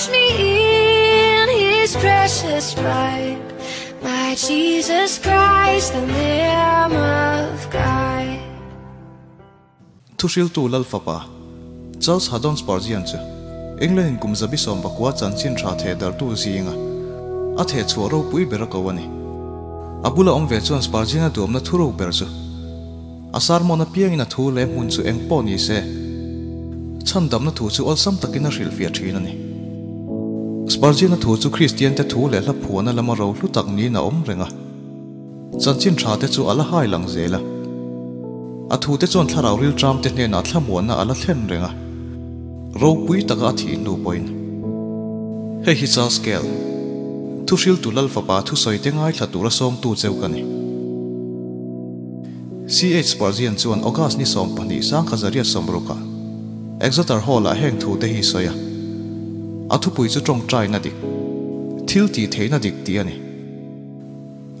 Wash me in his precious blood. My Jesus Christ, the Lamb of God. Thuhriltu Lal fapa, Charles Haddon Spurgeon chu England in kum 19 chanchin tha theh darhtu zinga a theh chhuah ropui ber a ko a ni. A bula awm ve chuan Spurgeon a duamna thu ro ber chu a sermon apiangin a thu leh hmun chu eng pawh ni se, chhandamna thu chu awlsam takin a hrilhfiah thin a ni. Spurgeon-a thu chu Kristian te thu leh hla phuahna lama ro hlu tak niin a awm reng a, chanchin tha te chu a la hai lang zel a. A thu te chuan thlarau rilṭam te hnenah thlamuanna a la thlen reng a, ropui taka a thih hnu pawhin. Hei hi Charles Scale, thuhriltu Lal fapa thusawi te ngaithla tura sawmtu cheu ka ni. CH Spurgeon chuan August ni 12 1960 ah Exeter Hall ah heng thu te hi sawi a, a thupui chu tawngtaina dik, thil tih theihna dik tih a ni.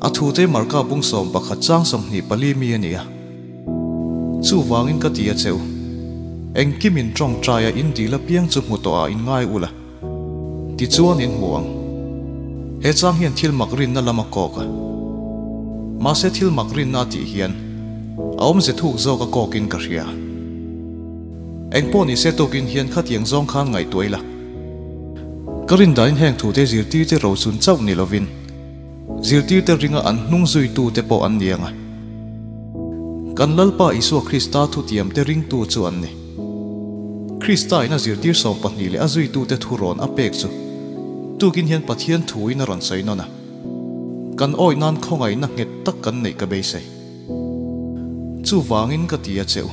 A thu te Marka bung 11 chang 24 mi a ni a. Chuvangin ka ti a cheu, engkimin tawngtaia in dil apiang chu hmu tawh ah in ngai ula, tichuan in hmu ang. He chang hian thil mak rinna lam a kawk a. Mahse thil mak rinna a tih hian a awmze thuk zawk a kawkin ka hria. Eng pawh nise tukin hian khatiang zawng khan ngaihtuah ila. Ka rindain heng thute zirtirte rochun chauh ni lovin zirtirte ringa an hnung zuitute pawh an ni ang a. Kan Lalpa Isua Krista thutiamte ringtu chu an ni. Krista in a zirtir 12 leh a zuitute thu rawn a pek chu tukin hian Pathian thuin a rawn sawi nawn a. Kan awih nan khawngaihna nghet tak kan neih ka beisei. Chuvangin ka ti a cheu.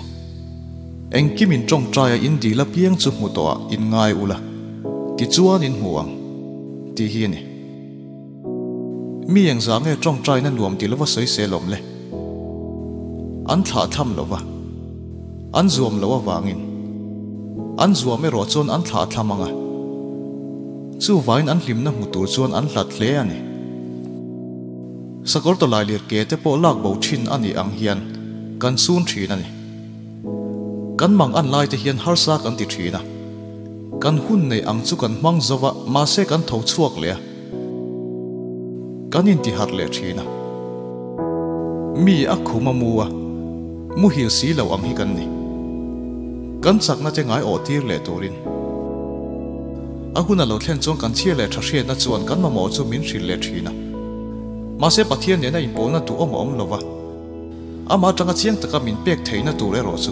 Engkimin tawngtaia in dil apiang chu hmu tawh ah in ngai ula, tichuan in hmu ang, tih hi a ni. Mi engzah nge tawngtaina nuam ti lova sawi sel awm le? An thlah tham lova, an zuam lo avangin. An zuam erawh chuan an thlah tham ang a. Chuvain an hlimna hmu tur chuan an hlat hle a ni. Sakawr tawlai lir ke te pawh lak bo thin a nih ang hian kan sun thin a ni. Kan mang an lai te hian harsa kan ti thin a. Kan hun nei ang chu kan hmang zova mahse kan tho chhuak leh a. Kan inti harh leh thin a. Mi a khum a mu a, muhil si lo ang hi kan ni. Kan chakna te ngai awh tir leh turin. A hun a lo thlen chuan kan chhia leh tha hriatna chuan kan mamawh chu min hrilh leh thin a. Mahse Pathian nena inpawlna duhawm a awm lova, amah atanga chiang taka min pek theihna tur erawh chu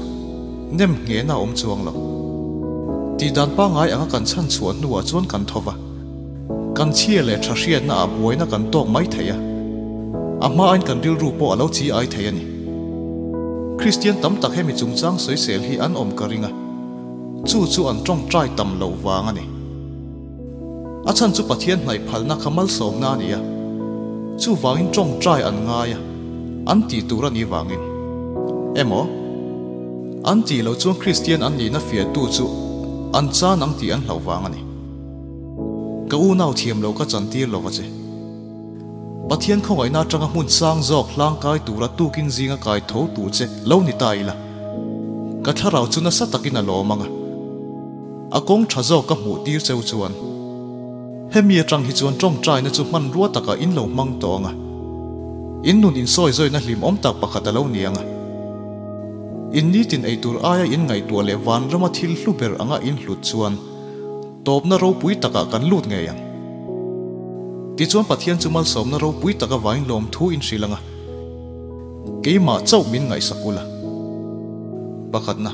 nem nghehna a awm chuang lo. Tihdan pangngai anga kan chhan chhuah hnuah chuan kan tho va, kan chhia leh tha hriatna ah buaina kan tawk mai thei a, a hmain kan rilru pawh a lo chi ai thei a ni. Kristian tam tak hemi chungchang sawisel hi an awm ka ring a, chu chu an tawngtai tam loh vang a ni. A chhan chu Pathian hnaih phalna kha malsawmna a ni a, chuvangin tawngtai an ngai a, an tih tur a nih vangin. Emaw, an tih loh chuan Kristian an nihna fiahtu chu an chan ang tih an hlauh vang a ni. Ka unau thiam lo ka chantir lo va che. Pathian khawngaihna atanga hmun sang zawk hlangkai tura tukin zinga kai tho tur che lo ni ta ila. Ka thlarau chu nasa takin a lawm ang a. A kawng tha zawk ka hmuh tir cheu chuan hemi atang hi chuan tawngtaina chu hmanrua takah in lo hmang tawh ang a. In nun insawi zawina hlimawm tak pakhat a lo ni ang a. In nitin eitur aia in ngaihtuah leh vanrama thil hlu ber anga in hlut chuan tawpna ropui takah kan lut ngei ang. Tichuan Pathian chu malsawmna ropui taka vain lawm thu in hrilh ang a, keimah chauh min ngaihsak ula. Pakhatna,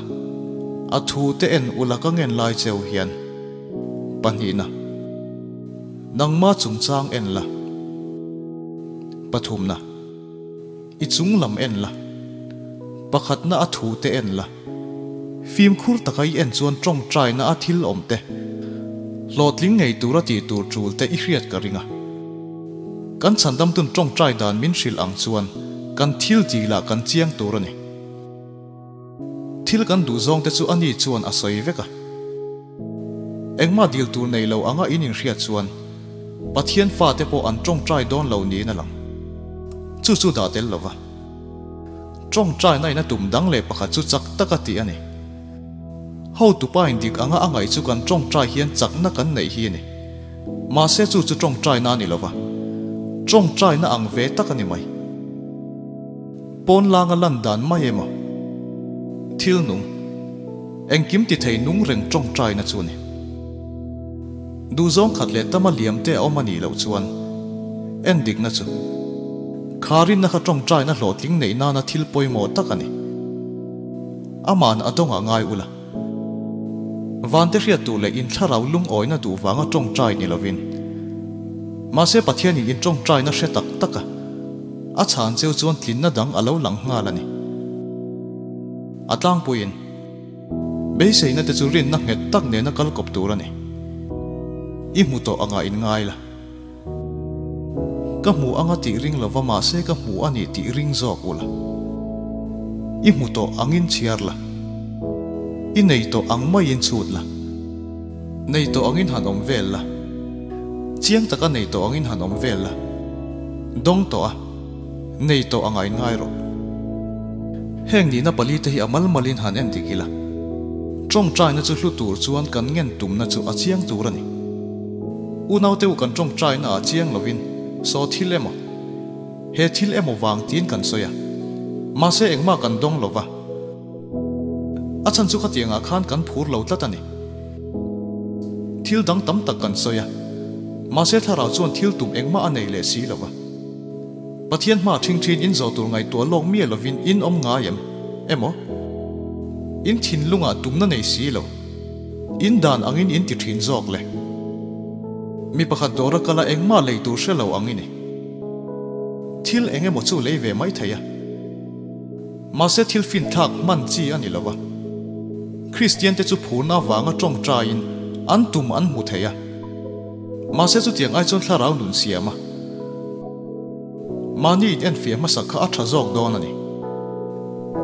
a thu te en ula ka ngen lai cheu hian. Pahnihna, nangma chungchang en la. Pathumna, i chung lam en la. Pakhatna a thu te en la. Fimkhur taka i en chuan tawngtaina a thil awm te, hlawhtling ngei tura tih tur tul te i hriat ka ring a. Kan chhandamtun tawngtai dan min hrilh ang chuan kan thil dil ah kan chiang tur a ni. Thil kan duh zawng te chu ani chuan a sawi vek a. Engmah dil tur nei lo anga in inhriat chuan Pathian fate pawh an tawngtai dawn lo niin a lang. Chu chu dah tel lova. Tawngtaina in a tum dang leh pakhat chu chak taka tih a ni. Hotupa in dik anga a ngaih chu kan tawngtai hian chakna kan neih hi a ni. Mahse chu chu tawngtaina a ni lova, tawngtaina ang ve tak a ni mai. Pawn langa lan dan mai emaw? Thil nung, engkim ti thei nung reng tawngtaina chu a ni. Duhzawng khat leh tama liam te a awm a nih loh chuan en dikna chu kharinna kha tawngtaina hlawhtling neih nana thil pawimawh tak a ni. Aman a dawngah ngai ula. Vante hriat tur leh inthlarau lungawina duh vanga tawngtai ni lovin, mahse Pathianin intawngtaina hre tak tak a, a chhan cheu chuan tlinna dang a lo lang nghal a ni. A tlangpuiin, beiseina te chu rinna nghet tak nena kal kawp tur a ni. I hmu tawh anga inngai la. Ka hmu anga tih ring lova mahse ka hmu a nih tih ring zawk ula. I hmu tawh angin chhiar la. I nei tawh ang maiin chhut la. Nei tawh angin han awm vel la. Chiang taka nei tawh angin han awm vel la. Dawng tawh a. Nei tawh anga inngai rawh. Heng nihna palite hi a mal malin han en dik ila. Tawngtaina chu hlu tur chuan kan ngen tumna chu a chiang tur a ni. Unaute u kan tawngtaina ah chiang lovin saw thil emaw, he thil emaw vang tiin kan sawi a. Mahse engmah kan dawng lova. A chhan chu khatiangah khan kan phur lo tlat a ni. Thil dang tam tak kan sawi a. Mahse thlarau chuan thil tum engmah a nei leh si lova. Pathian hma ṭhing ṭhin in zawh tur ngaihtuah lawk miah lovin in awm ngai em? Emaw? In thinlungah tumna nei si lo. In dan angin in ti ṭhin zawk le. Mi pakhat dawra kala engmah lei tur hre lo ang i ni. Thil eng emaw chu lei ve mai thei a. Mahse thil finthlak hman chi a ni lo va. Kristiante chu phurna avanga ṭawngṭaiin an tum an hmu thei a. Mahse chutiang ai chuan thlarau nun siam a. Mahni in enfiah hmasak kha a tha zawk dawn a ni.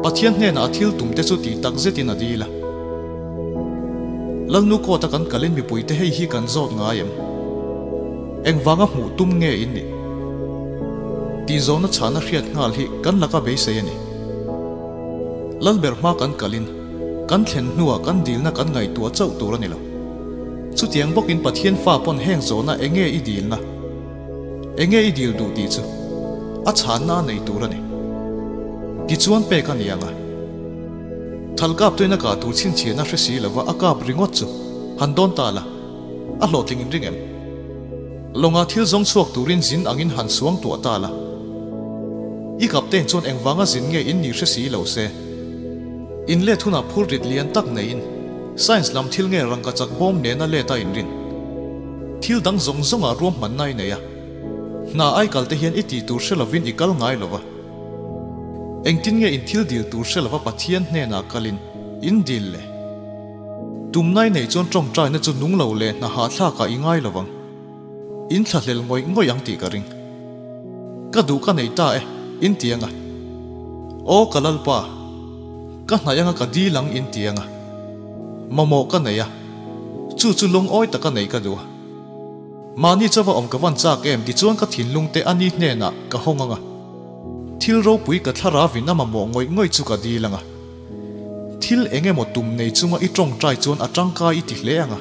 Pathian hnenah a thil tum te chu tih tak zetin a dil a. Lalnu court a kan kalin mipuite hei hi kan zawt ngai em? Engvanga hmuh tum nge in nih? Tih zawhna chhana hriat nghal hi kan laka beisei a ni. Lalber hma kan kalin kan thlen hnuah kan dilna kan ngaihtuah chauh tur a ni lo. Chutiang bawkin Pathian fa pawn heng zawhna enge i dilna? Enge i dil duh tih chu a chhanna a nei tur a ni. Tichuan pek a ni ang a. Thal kap tuin a kah tur chhinchhiahna hre si lova a kap ringawt chu han dawn ta la, a hlawhtling in ring em? Lawngah thil zawng chhuak turin zin angin han suang tuah ta la. I kapten chuan engvanga zin nge in nih hre si lo se. In let hunah phur rit lian tak neiin Science lam thil nge rangkachak bawm nena let a inrin? Thil dang zawng zawngah ruahmanna i nei a. Hna ai kal te hian i tih tur hre lovin i kal ngai lova. Engtin nge in thil dil tur hre lova Pathian hnenah kalin in dil le? Tumna i neih chuan tawngtaina chu nung lo leh hna hahthlakah i ngai lovang. In thlahlel ngawih ngawih ang tih ka ring. Ka duh ka nei ta e, in ti anga. Aw ka Lalpa, ka hnaih anga ka dil ang in ti anga. Mamawh ka nei a, chu chu lungawi taka nei ka duh a. Mahni chauva awm ka van chak em tichuan ka thinlung te ani hnenah ka hawng anga. Thil ropui ka thlarauin a mamawh ngawih ngawih chu ka dil anga. Thil eng emaw tum nei chunga i tawngtai chuan a tangkai i ti hle ang a.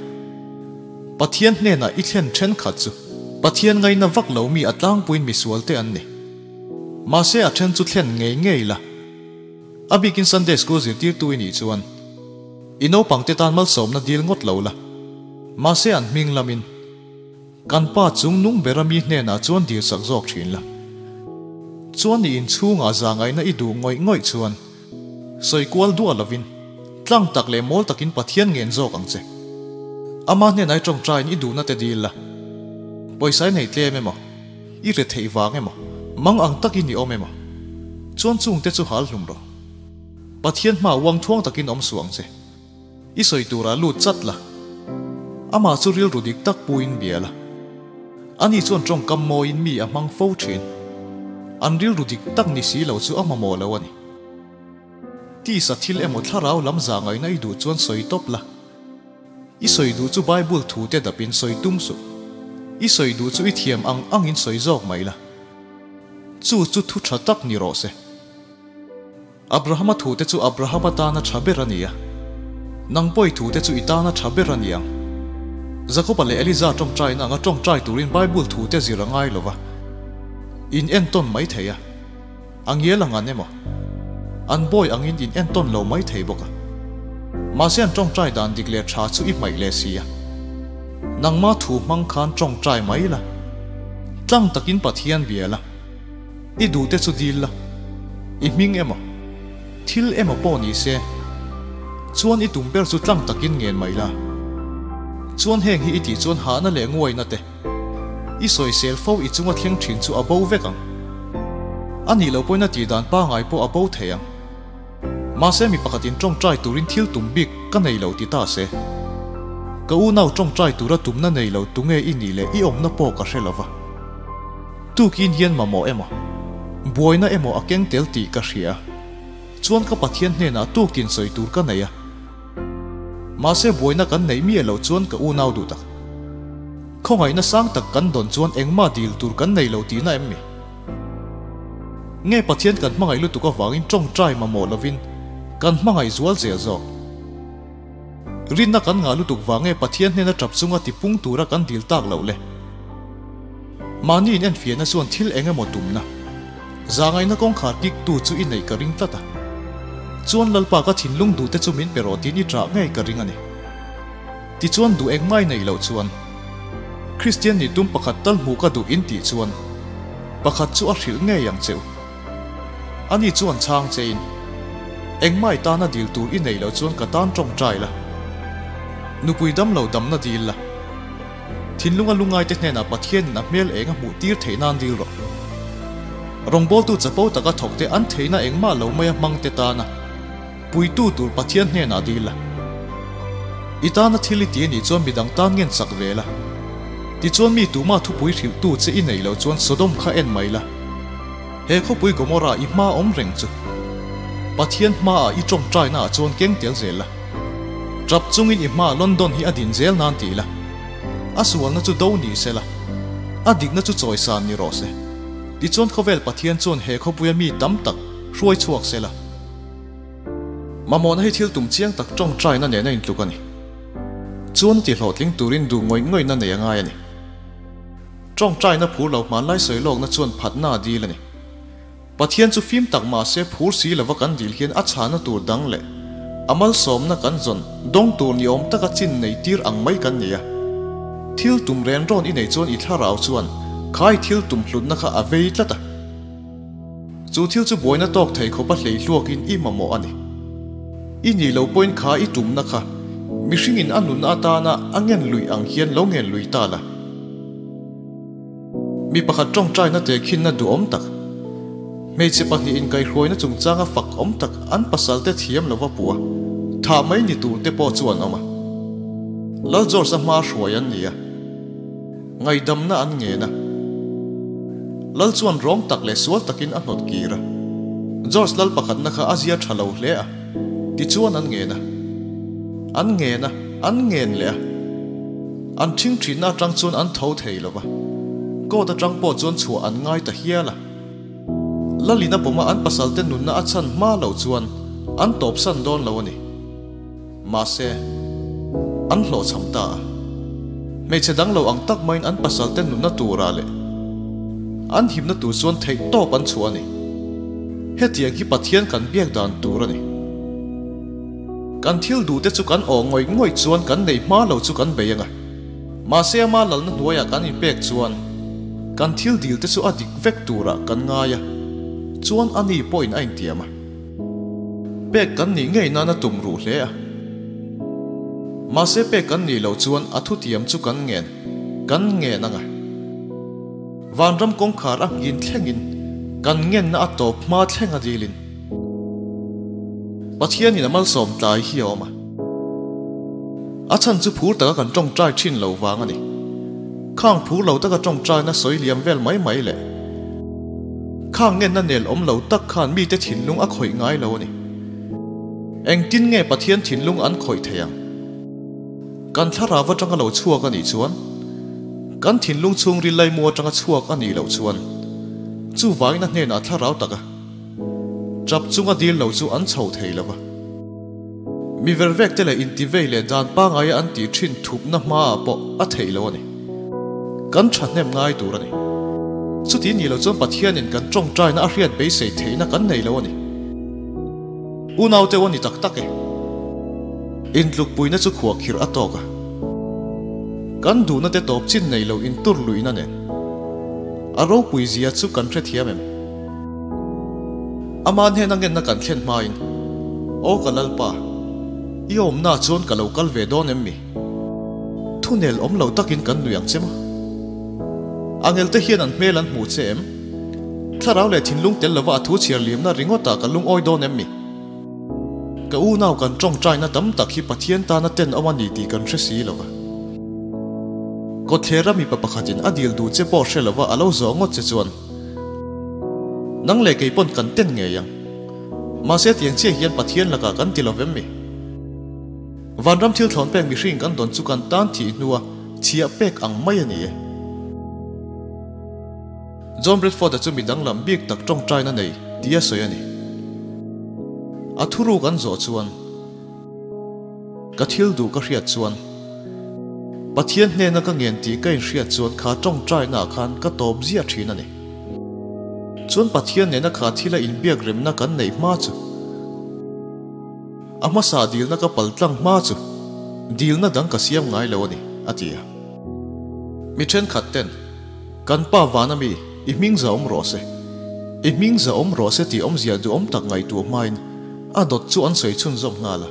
Pathian hnenah i thlen thenkhat chu Pathian ngaina vak lo mi a tlangpuiin misual te an ni. Mahse a then chu thlen ngei ngei la. A bikin Sunday School zirtirtu i nih chuan i naupang te tan malsawmna dil ngawt lo la. Mahse an hming lamin kan pa chung nung bera mi hnenah chuan dilsak zawk thin la. Chuan i inchhungah zangaihna i duh ngawih ngawih chuan Sawi kual duah lovin, tlang tak leh mawl takin Pathian ngen zawk ang che. Ama hnenah i tawngtaiin i duhna te dil la. Pawisa i nei tlem emaw, i re theih vang emaw, mang ang takin i awm emaw, chuan chungte chu hal hlum rawh. Pathian hma uang thuang takin awm suh ang che. I sawi turah lut chat la. Amah chu rilru dik tak puin bia la. Ani chuan tawngkam mawiin mi a hmang fo thin. An rilru dik tak ni si lo chu a mamawh lo a ni. Tisa thil emaw thlarau lam za ngaihna i duh chuan sawi tawp la. I sawi duh chu Bible thu te dapin sawi tum suh. I sawi duh chu i thiam ang angin sawi zawk mai la. Chu chu thu tha tak ni rawh se. Abrahama thute chu Abrahama tana tha ber a ni a, nang pawh i thute chu i tana tha ber a ni ang. Jakoba leh Eliza ṭawngṭaina anga ṭawngṭai turin Bible thute zir a ngai lo va, in entawn mai thei a, a ngial ang an emaw, an bawi angin in entawn lo mai thei bawk a. Mahse an ṭawngṭai dan dik leh ṭha chu i hmaih leh si a. Nangma thu hmang khan ṭawngṭai mai la, tlang takin Pathian bia la, i duhte chu dil la, i hming emaw, Thil emaw pawh ni se, chuan i tum ber chu tlang takin ngen mai la. Chuan heng hi i tih chuan hahna leh nguaina te, i sawisel fo i chunga thleng thin chu a bo vek ang. A nih loh pawhin a tih dan pangai pawh a bo thei ang. Mahse mi pakhatin tawngtai turin thil tum bik ka nei lo ti ta se. Ka unau tawngtai tura tumna nei lo tunge i nih leh i awmna pawh ka hre lova. Tukin hian mamawh emaw, buaina emaw a keng tel tih ka hria. Chuan ka Pathian hnenah tukin sawi tur ka nei a. Mahse buaina kan neih miah loh chuan ka unau duh tak. Khawngaihna sang tak kan dawn chuan engmah dil tur kan nei lo tihna em mi? Nge Pathian kan hmangaih lutuk avangin tawngtai mamawh lovin kan hmangaih zual zel zawk? Rinna kan ngah lutuk vang nge Pathian hnena tap chunga tipung tura kan dil tak loh le? Mahni in enfiahna chuan thil eng emaw tumna, zahngaihna kawngkhar kik tu chu i neih ka ring tlat a. Chuan Lalpa ka thinlung duh te chu min pe rawh tiin i ṭah ngei ka ring a ni. Tichuan duh engmah i neih loh chuan Kristian nih tum pakhat tal hmuh ka duh in tih chuan pakhat chu a hrilh ngei ang che u. Ani chuan chhang che in, Engmah i tana dil tur i neih loh chuan ka tan tawngtai la. Nupui dam lo damna dil la. Thinlunga lungaite hnenah Pathianin a hmel eng a hmuh tir theih nan dil rawh. Rawngbawltu chapo taka thawkte an theihna engmah lo maia hmangte tana puitu tur Pathian hnenah dil la. I tana thil i ti anih chuan midang tan ngen chak ve la. Tichuan mi tumah thupui hrilhtu che i neih loh chuan Sodom kha en mai la. He khawpui Gomorrah i hma awm reng chu Pathian hmaah i tawngtaina ah chuan keng tel zel la. Tap chungin i hmaah London hi a din zel nan ti la. A sualna chu do ni se la, a dikna chu chawisan ni rawh se. Tichuan khawvel Pathian chuan he khawpuia mi tam tak hruai chhuak se la. Mamawhna hi thil tum chiang tak tawngtaina nen a intluk a ni. Chuan a ti hlawhtling turin duh ngawih ngawihna nei a ngai a ni. Tawngtaina phur lo hmanlai sawi lawkna chuan phatna a dil a ni. Pathian chu fim tak mahse phur si lova kan dil hian a chhahna tur dang leh a malsawmna kan zawn dawng tur ni awm taka chin nei tir ang mai kan ni a. Thil tum ren rawn i nei chuan i thlarau chuan khai thil tum hlutna kha a vei tlat a. Chu thil chu buaina tawk thei khawpa hlei hluakin i mamawh a ni. I nih loh pawhin kha i tumna kha mihringin a nunna atana a ngen luih ang hian lo ngen lui ta la. Mi pakhat tawngtaina tehkhinna duhawm tak, hmeichhe pahnihin kaihruaina chungchanga fak awm tak an pasalte thiam lova puh a, thah mai ni tur te pawh chu an awm a. Lal George-a hma hruai an ni a, ngaihdamna an ngen a. Lal chuan rawng tak leh sual takin a hnawt kir a. George lal pakhatna kha a zia tha lo hle a, tichuan an ngen a. An ngen a, an ngen leh a. An ṭhing ṭhinna aṭang chuan an tho thei lo va, court aṭang pawh chuan chhuah an ngai ta hial a. Lalin a pawma an pasalte nunna a chhan hma loh chuan an tawpsan dawn lo a ni. Mahse, an hlawhchham ta a. Hmeichhe dang lo ang tak maiin an pasalte nunna turah leh an himna tur chuan theih tawp an chhuah a ni. Hetiang hi Pathian kan biak dan tur a ni. Kan thil duh te chu kan awh ngawih ngawih chuan kan nei hma lo chu kan bei anga. Mahse ama lalna hnuaiah kan inpek chuan kan thil dil te chu a dik vek turah kan ngai a, chuan a ni pawhin a intiam a. Pek kan nih ngei nan a tum ruh hle a. Mahse pek kan nih loh chuan a thutiam chu kan ngen kan ngen anga. Vanram kawngkhar a nghin thlengin kan ngenna a tawp hma thleng a dilin. Pathianin a malsawm tlai hi a awm a. A chhan chu phur taka kan tawngtai thin lo vang a ni. Khang phur lo taka tawngtaina sawi liam vel mai mai leh khang ngenna nel awm lo tak khan mite thinlung a khawih ngai lo a ni. Engtin nge Pathian thinlung an khawih thei ang? Kan thlarau atanga lo chhuak a nih chuan, kan thinlung chhungril laimu atanga chhuak a nih loh chuan, chuvangin a hnenah thlarau taka Tap chunga dil lo chu an chho thei lo va. Mi vervek te leh intivei leh dan pangaia an tih thin thupna hmaah pawh a theih lo a ni. Kan thahnem ngai tur a ni. Chuti nih loh chuan Pathianin kan tawngtaina a hriat beisei theihna kan nei lo a ni. Unau deuh a ni tak tak e. Intlukpuina chu khuahkhirh a tawk a. Kan duhna te tawp chin nei lo intur luihna nen. A ropui zia chu kan hrethiam em? Ama hnena ngenna kan thlen hmain, Aw ka Lalpa, i awmna chuan ka lo kal ve dawn em mi? Thunel awm lo takin kan nui ang che maw? Angel te hian an hmel an hmu che em? Thlarau leh thinlung tel lova a thu chhiar liamna ringawtah ka lungawi dawn em mi? Ka unau kan tawngtaina tam tak hi Pathian tana tenawm a ni tih kan hre si lova. Kawtthlera mipa pakhatin a dil duh che pawh hre lova a lo zawh ngawt che chuan, Nang leh kei pawn kan ten ngei ang. Mahse tiang chiah hian Pathian lakah kan ti lovem mi? Vanram thil thlawn pek mihring kan dawn chu kan tan thih hnua chhiah pek ang mai a ni e. John Bradford-a chu mi danglam bik tak tawngtaina nei tia sawi a ni. A thuruk an zawh chuan, Ka thil duh ka hriat chuan, Pathian hnena ka ngen tih ka inhriat chuan kha tawngtaina ah khan ka tawp ziah thin a ni. Chuan Pathian nena kha thila inbiak remna kan neih hma chu, a hmasa dilna ka pal tlang hma chu dilna dang ka siam ngai lo a ni, a ti a. Mi thenkhat ten, Kan pa vana mi, i hming za awm rawh se. I hming za awm rawh se tih awmzia duhawm tak ngaihtuah hmain a dawt chu an sawi chhunzawm nghal a.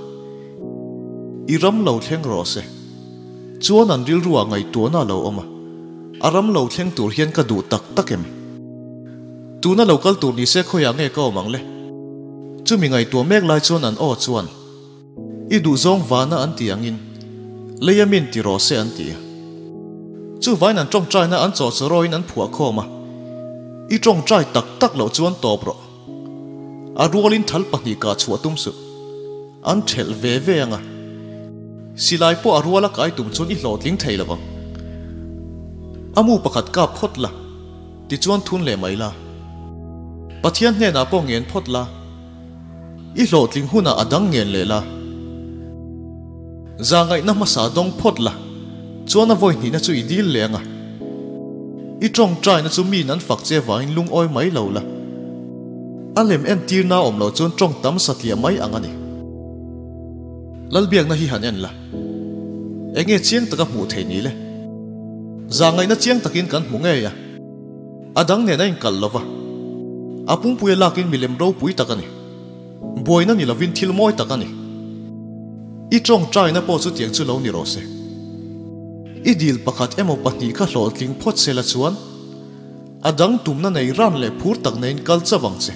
I ram lo thleng rawh se. Chuan an rilruah ngaihtuahna a lo awm a. A ram lo thleng tur hian ka duh tak tak em? Tuna lo kal tur ni se khawiah nge ka awm ang le? Chumi ngaihtuah mek lai chuan an aw chuan. I duhzawng vana an ti angin, lei a min ti rawh se an ti a. Chuvain an tawngtaina an chawhchawrawin an phuah khawm a, I tawngtai tak tak loh chuan tawp rawh. A rualin thal pahnih kah chhuah tum suh. An thelh ve ve ang a. Silai pawh a ruala kai tum chuan i hlawhtling thei lo vang. A mu pakhat kap phawt la, tichuan thun leh mai la. Pathian hnenah pawh ngen phawt la. I hlawhtling hunah a dang ngen leh la. Zahngaihna hmasa dawng phawt la, chuan a vawi hnihna chu i dil leh ang a. I tawngtaina chu miin an fak che vangin lungawi mai lo la. A lem entirna awm lo chuan tawng tam satliah mai ang a ni. Lalbiakna hi han en la. Enge chiang taka hmuh thei ni le? Zahngaihna chiang takin kan hmu ngei a. A dang nen a inkalh lo va, a pumpuia lakin milem ropui tak a ni. Buaina ni lovin thil mawi tak a ni. I tawngtaina pawh chutiang chu lo ni rawh se. I dil pakhat emaw pahnih kha hlawhtling phawt se la chuan a dang tumna nei ran leh phur tak neiin kal chauh ang che.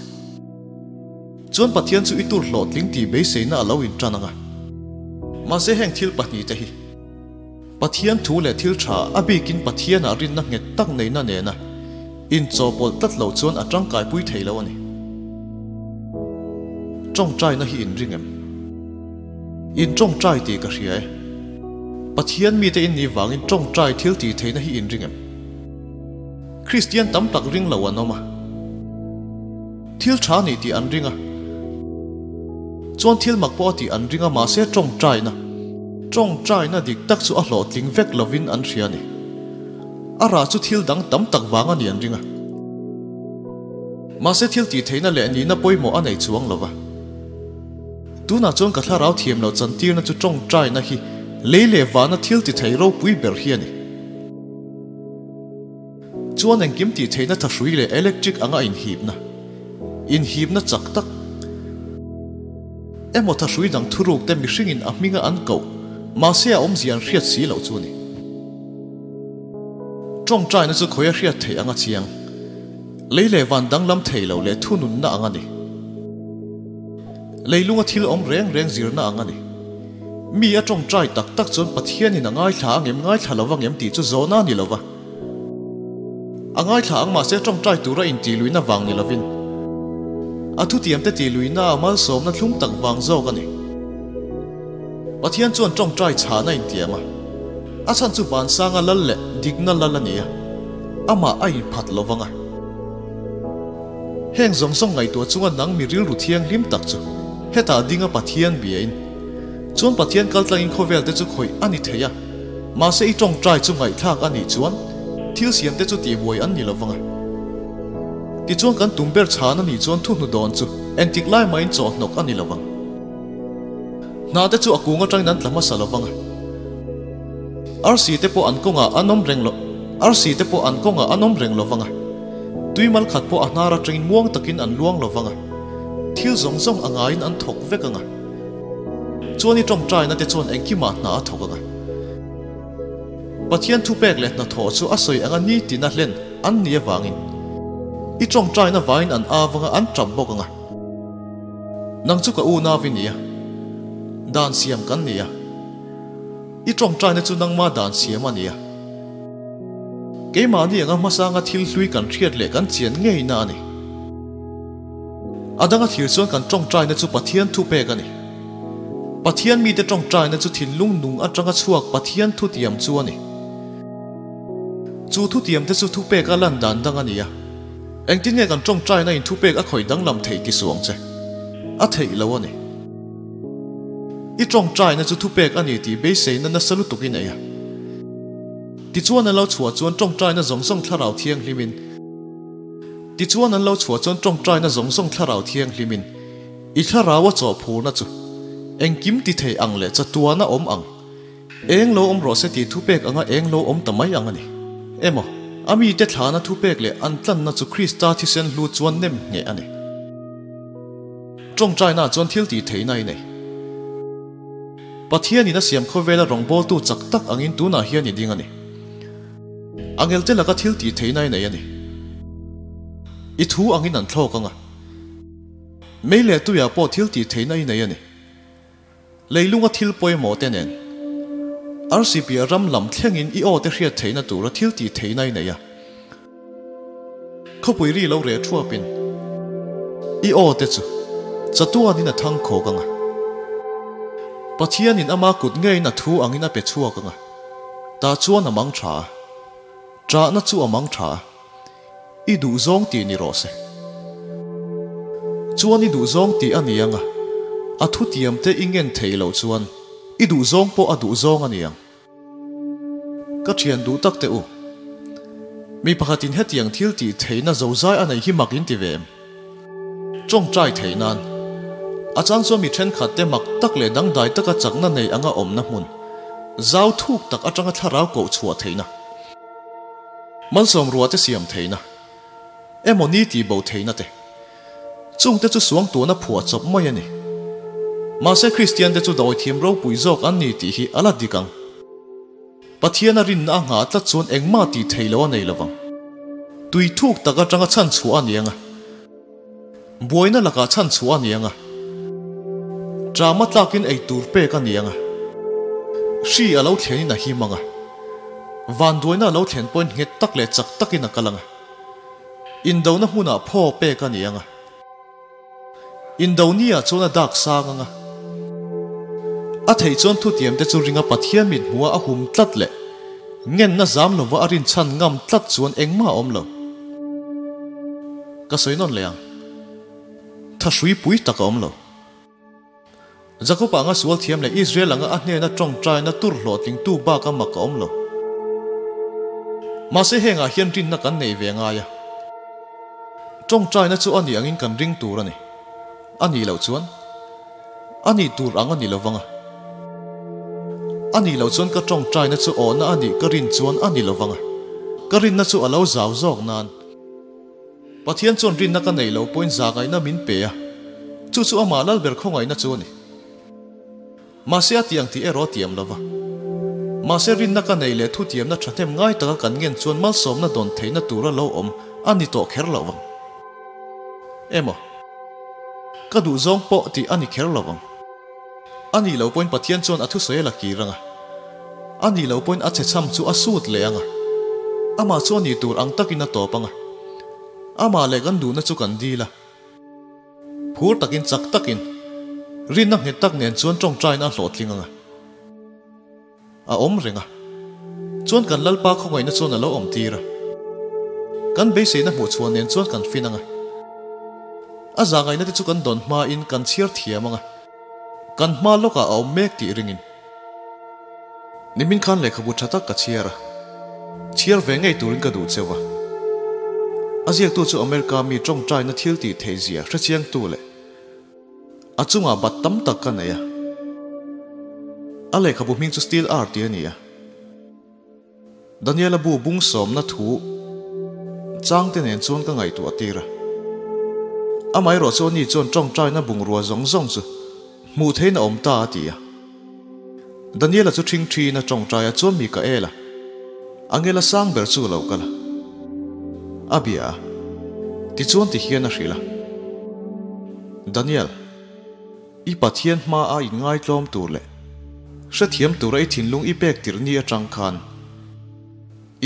Chuan Pathian chu i tur hlawhtling tih beiseina a lo intan ang a. Mahse heng thil pahnihte hi. Pathian thu leh thil tha a bikin Pathianah rinna nghet tak neihna nena inchawpawlh tlat loh chuan a tangkaipui thei lo a ni. Tawngtaina hi in ring em? In tawngtai tih ka hria e. Pathian mite in nih vangin tawngtai thil tih theihna hi in ring em? Kristian tam tak ring lo an awm a. Thil tha nih tih an ring a. Chuan thil mak pawh a tih an ring a mahse tawngtaina, tawngtaina dik tak chu a hlawhtling vek lovin an hria a ni. A rah chu thil dang tam tak vang a ni an ring a. Mahse thil tih theihna leh nihna pawimawh a nei chuang lo va. Tunah chuan ka thlarau thiam loh chantirna chu tawngtaina hi lei leh vana thil ti thei ropui ber hi a ni. Chuan engkim tih theihna thahrui leh electric anga inhipna, inhipna chak tak emaw thahrui dang thuruk te mihringin a hminga an koh mahse a awmzia an hriat si loh chu a ni. Tawngtaina chu khawi a hriat theih anga chiang, lei leh van danglam thei lo leh thununna ang a ni. Leilunga thil awm reng reng zirna ang a ni. Mi a tawngtai tak tak chuan Pathianin a ngaithla angem ngaithla lo angem tih chu zawhna a ni lo va. A ngaithla ang mahse tawngtai tura intih luihna vang ni lovin a thutiamte tih luihna a malsawmna thlum tak vang zawk a ni. Pathian chuan tawngtai chhan a intiam a, a chhan chu vansanga lal leh dikna lal a ni a, amah a inphat lo vang a. Heng zawng zawng ngaihtuah chunga nang mi rilru thianghlim tak chu hetah dinga Pathian biain. Chuan Pathian kaltlangin khawvel te chu khawih a ni thei a, mahse i tawngtai chu ngaihthlak a nih chuan thil siam te chu tihbuai an ni lovang a. Tichuan kan tum ber chhan a nih chuan thuhnu dawn chu engtik lai mahin chawhhnawk a ni lovang. Hna te chu a kung atangin an tla hmasa lovang a. Arsi te pawh an kawngah an awm reng lo Arsi te pawh an kawngah an awm reng lovang a. Tui mal khat pawh a hnar atangin muang takin an luang lovang a. Thil zawng zawng a ngaiin an thawk vek ang a. Chuan i tawngtaina te chuan engkimah hna a thawk ang a. Pathian thupek leh hnathawh chu a sawi anga nitin a hlen an ni avangin i tawngtaina vangin an avanga an tap bawk ang a. Nang chu ka unau i ni a, dan siam kan ni a. I tawngtaina chu nangma dan siam a ni a. Keimahni anga hmasanga thil hlui kan hriat leh kan chian ngeina a ni. A danga thlir chuan kan tawngtaina chu Pathian thupek a ni. Pathian mite tawngtaina chu thinlung nung atanga chhuak Pathian thutiam chu a ni. Chu thutiam te chu thupek a lan dan dang a ni a. Engtin nge kan tawngtaina in thupek a khawih danglam theih ti suh ang che? A theih lo a ni. I tawngtaina chu thupek a ni tih beiseina nasa lutuk i nei a. Tichuan an lo chhuah chuan tawngtaina zawng zawng thlarau thianghlimin Tichuan an lo chhuah chuan tawngtaina zawng zawng thlarau thianghlimin i thlarau a chawh phurna chu engkim ti thei ang leh chatuana awm ang. Eng lo awm rawh se tih thupek anga eng lo awm ta mai ang a ni. Emaw, a mite thlana thupek leh an tlanna chu Krista thisen hlu chuan nem ngheh a ni. Tawngtaina chuan thil tih theihna i nei. Pathianin a siam khawvela rawngbawltu chak tak angin tunah hian i ding a ni. Angelte laka thil tih theihna i nei a ni. I thu angin an thlawk ang a. Mei leh tuiah pawh thil tih theihna i nei a ni. Leilunga thil pawimawh te nen RCP a ram lam thlengin i aw te hriat theihna tura thil tih theihna i nei a. Khawpui ri lo reh thuapin i aw te chu chatuanin a thang khawk ang a. Pathianin ama kut ngeiin a thu angin a pe chhuak ang a. Tah chuan a mang tha a. Ṭahna chu a mang tha a. I duhzawng tih ni rawh se. Chuan i duhzawng tih a ni ang a, a thutiam te i ngen thei loh chuan i duhzawng pawh a duhzawng a ni ang. Ka thian duh tak teh u. Mi pakhatin hetiang thil tih theihna zozai a nei hi mak in ti ve em? Tawngtai theih nan. A chang chuan mi thenkhat te mak tak leh dangdai taka chakna nei anga awmna hmun, zau thuk tak atanga thlarau koh chhuah theihna. Malsawm rua te siam theihna emaw ni tih bo theihna te, chungte chu suang tuahna phuah chawp mai a ni. Mahse Kristian te chu dawithiam ropui zawk an ni tih hi a la dik ang. Pathian a rinna a nghah tlat chuan engmah tih theih loh a nei lovang. Tui thuk tak atanga chhan chhuah a ni ang a. Buaina lakah chhan chhuah a ni ang a. Ṭama tlakin ei tur pek a ni ang a. Hri a lo thlenin a him ang a. Vanduaina a lo thlen pawhin nghet tak leh chak takin a kal ang a. Indona hmunah phaw pek a ni ang a. Indonia chuan a dak sang ang a. A theih chuan thutiamte chu ringa Pathian mit hmuha a hum tlat leh ngenna zam lova a rinchhan ngam tlat chuan engmah a awm lo. Ka sawi nawn leh ang. Thahrui pui tak a awm lo. Jakob anga sual thiam leh Israel anga a hnena tawngtaina tur hlawhtlingtu baka mak a awm lo. Mahse hengah hian rinna kan nei ve ngai a. Tawngtaina chu a nih angin kan ring tur a ni. A nih loh chuan a nih tur ang a ni lovang a. A nih loh chuan ka tawngtaina chu awhna a nih ka rin chuan a ni lovang a. Ka rinna chu a lo zau zawk nan. Pathian chuan rinna ka neih loh pawhin zahngaihna min pe a, chu chu amah Lalber khawngaihna chu a ni. Mahse a tiang tih erawh a tiam lo va. Mahse rinna ka neih leh thutiamna thahnem ngai taka kan ngen chuan malsawmna dawn theihna tura lo awm a ni tawh kher lo vang. Emaw, ka duhzawng pawh tih a ni kher lo vang. A nih loh pawhin Pathian chuan a thusawi a la kir ang a. A nih loh pawhin a chhechham chu a sut leh ang a. Amah chu a nih tur ang takin a tawp ang a. Amah leh kan duhna chu kan dil a. Phur takin chak takin, rinna nghet tak nen chuan tawngtaina a hlawhtling ang a. A awm reng a. Chuan kan Lalpa khawngaihna chuan a lo awm tir a. Kan beiseina hmuh chhuah nen chuan kan fin ang a. A zahngaihna te chu kan dawn hmain kan chhiar thiam ang a. Kan hma lawkah a awm mek tih ringin. Nimin khan lehkhabu tha tak ka chhiar a, chhiar ve ngei turin ka duh cheu a. A ziaktu chu America mi tawngtaina thil tih theih zia hrechiangtu leh a chungah bat tam tak ka nei a. A lehkhabu hming chu Steel Art tih a ni a. Daniela bu bung sawmna thu changte nen chuan ka ngaihtuah tir a. Amaherawh chu ani chuan tawngtaina bungrua zawng zawng chu hmuh theihin a awm ta a ti a. Daniela chu ṭhing ṭhiin a tawngtai a chuan Mikaela, Angela sang ber chu a lo kal a. A bia a, tichuan ti hian a hrilh a, Daniel, I Pathian hma a inngaitlawm tur leh hrethiam tura i thinlung i pek tirh ni atang khan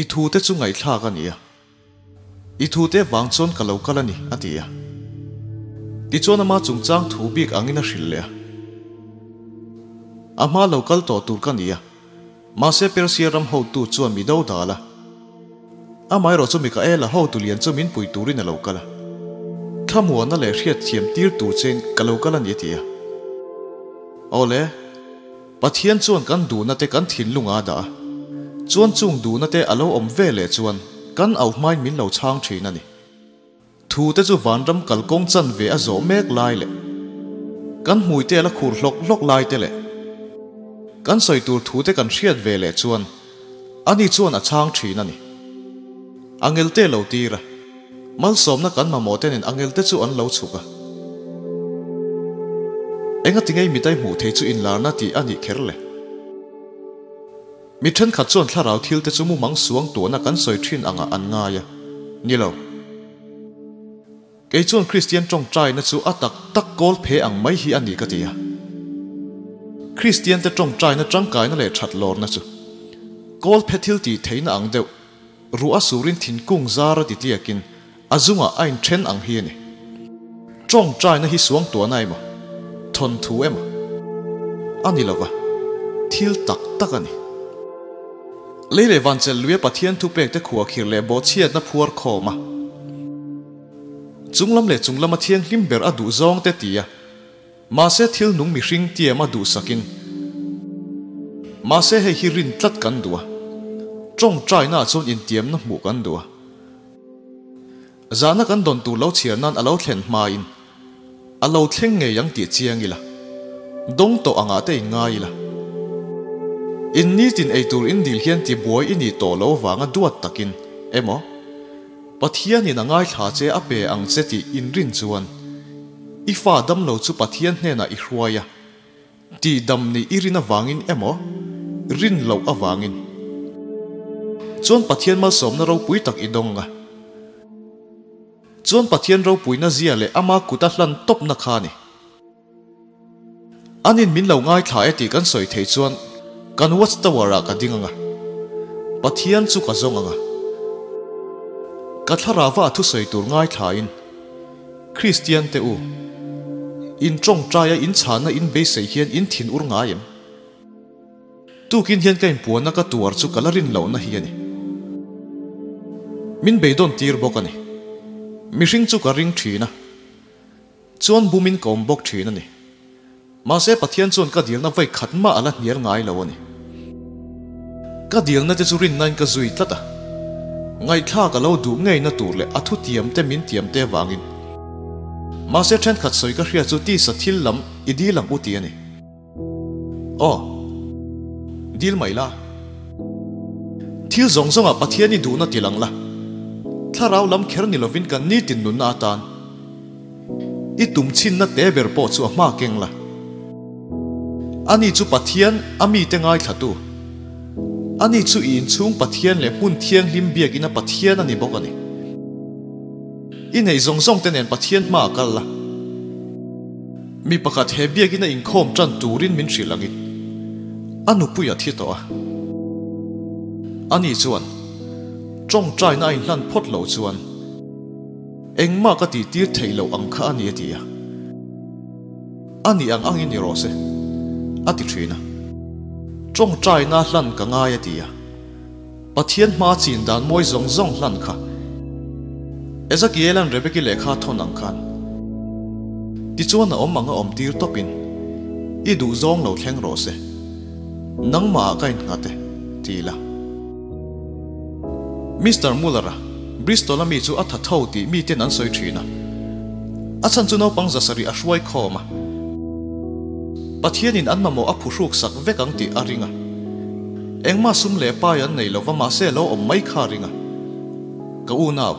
i thute chu ngaihthlak a ni a, i thute vang chuan ka lo kal a ni, a ti a. Tichuan ama chungchang thu bik angin a hrilh leh a. A hma lo kal tawh tur ka ni a, mahse Persia ram hotu chuan mi do dal a. Amaherawh chu Mikaela hotu lian chu min pui turin a lo kal a. Thlamuanna leh hriatthiam tir tur chein ka lo kal a ni a ti a. Awle, Pathian chuan kan duhna te kan thinlung a dah a. Chuan chung duhna te a lo awm ve leh chuan kan au hmain min lo chhang thin a ni. Thu te chu vanram kalkawng chanve a zawh mek lai leh kan hmui te a la khur hlawk hlawk lai te leh kan sawi tur thu te kan hriat ve leh chuan ani chuan a chhang thin a ni. Angel te lo tir a, malsawmna kan mamawh te nen angel te chu an lo chhuk a. Engatingei mitai hmuh thei chu inlarna tih a nih kher le? Mi thenkhat chuan thlarau thil te chu mumang suang tuahna kan sawi thin angah an ngai a, ni lo. Kei chuan Kristian tawngtaina chu a tak tak kawl phe ang mai hi a ni ka ti a. Kristian te tawngtaina tangkaina leh that lawrna chu kawl phe thil tih theihna ang deuh, ruah a surin thinkung zar a ti tliakin a zungah a inthen ang hi a ni. Tawngtaina hi suang tuahna emaw, thawnthu emaw a ni lova, thil tak tak a ni. Lei leh vanchelh luia Pathian thupekte khuahkhirh leh bawhchhiatna phuar khawm a, chunglam leh chunglama thianghlim ber a duh zawngte ti a, mahse thil nung mihring tiam a duhsakin, mahse hei hi rin tlat kan duh a, tawngtainaah chuan intiamna hmuh kan duh a. Zahna kan dawn tur lo chhiar nan a lo thlen hmain a lo thleng ngei ang tih chiang ila, dawng tawh angah te in ngai ila. In nitin ei tur in dil hian tibuai i nih tawh lo vanga duat takin emaw, Pathianin a ngaithla che a pe ang che tih in rin chuan i fa damlo chu Pathian hnenah i hruai a, Tihdam nih i rin avangin emaw, rin loh avangin chuan Pathian malsawmna ropui tak i dawng a. Chuan Pathian ropuina zia leh ama kuta hlan tawpna kha a ni. Anin min lo ngaithla e tih kan sawi thei chuan kan Watch Tower-ah ka ding ang a, Pathian chu ka zawng ang a. Ka thlarauva a thusawi tur ngaithlain. Kristian te u, in tawngtaia in chhana in beisei hian in thin ur ngai em? Tukin hian ka inpuanna ka tuar chu ka la rin lohna hi a ni. Min beidawn tir bawk a ni. Mihring chu ka ring thin a, chuan bumin ka awm bawk thin a ni. Mahse Pathian chuan ka dilna vawi khat mah a la hnial ngai lo a ni. Ka dilna te chu rinnain ka zui tlat a, ngaihthlak a lo duh ngeina tur leh a thutiam te min tiam te avangin. Mahse thenkhat sawi ka hria chu tisa thil lam i dil ang u ti a ni. Aw. Dil mai la. Thil zawng zawngah Pathian i duhna ti lang la. Thlarau lam kher ni lovin kan nitin nunna atan. I tum chhinna te ber pawh chu a hma keng la. Ani chu Pathian a mite ngaithlatu. Ani chu i inchhung Pathian leh hmun thianghlim biakina Pathian a ni bawk a ni. I neih zawng zawng te nen Pathian hma a kal la. Mi pakhat he biakina inkhawm tan turin min hrilh angin a nupui a thi tawh a. Ani chuan tawngtaina a inhlan phawt loh chuan. Engmah ka tih tir theih loh ang kha a ni a ti a. A nih ang angin ni rawh se, a ti thin a. Tawngtaina hlan ka ngai a ti a. Pathian hma chin dan mawi zawng zawng hlan kha Ezekiela'n Rebeki lehkha a thawn ang khan. Tichuan a awm ang a awm tir tawpin. I duh zawng lo thleng rawh se. Nangmah ah ka innghat e, ti la. Mister Muller-a, Bristol-a mi chu a tha tho tih miten an sawi thin a. A chhan chu naupang zasarih a hruai khawm a. Pathianin an mamawh a phuhruk sak vek ang tih a ring a. Engmah sum leh pai an nei lova mahse lo awm mai kha a ring a. Ka unau,